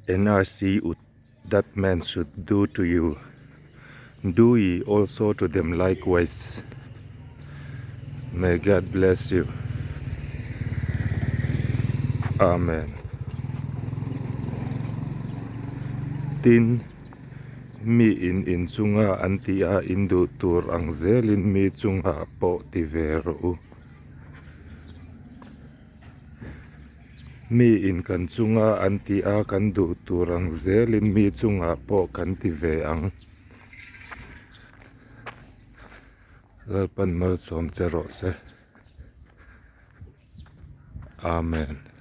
NRC would that men should do to you, do ye also to them likewise. May God bless you. Amen. Tin, mi in in chunga an tih a in duh tur ang zelin mi chungah pawh ti ve rawh u. Mi in kan chunga an tih a kan duh tur ang zelin mi chungah pawh kan ti ve ang. Lalpan malsawm che rawh se. Amen.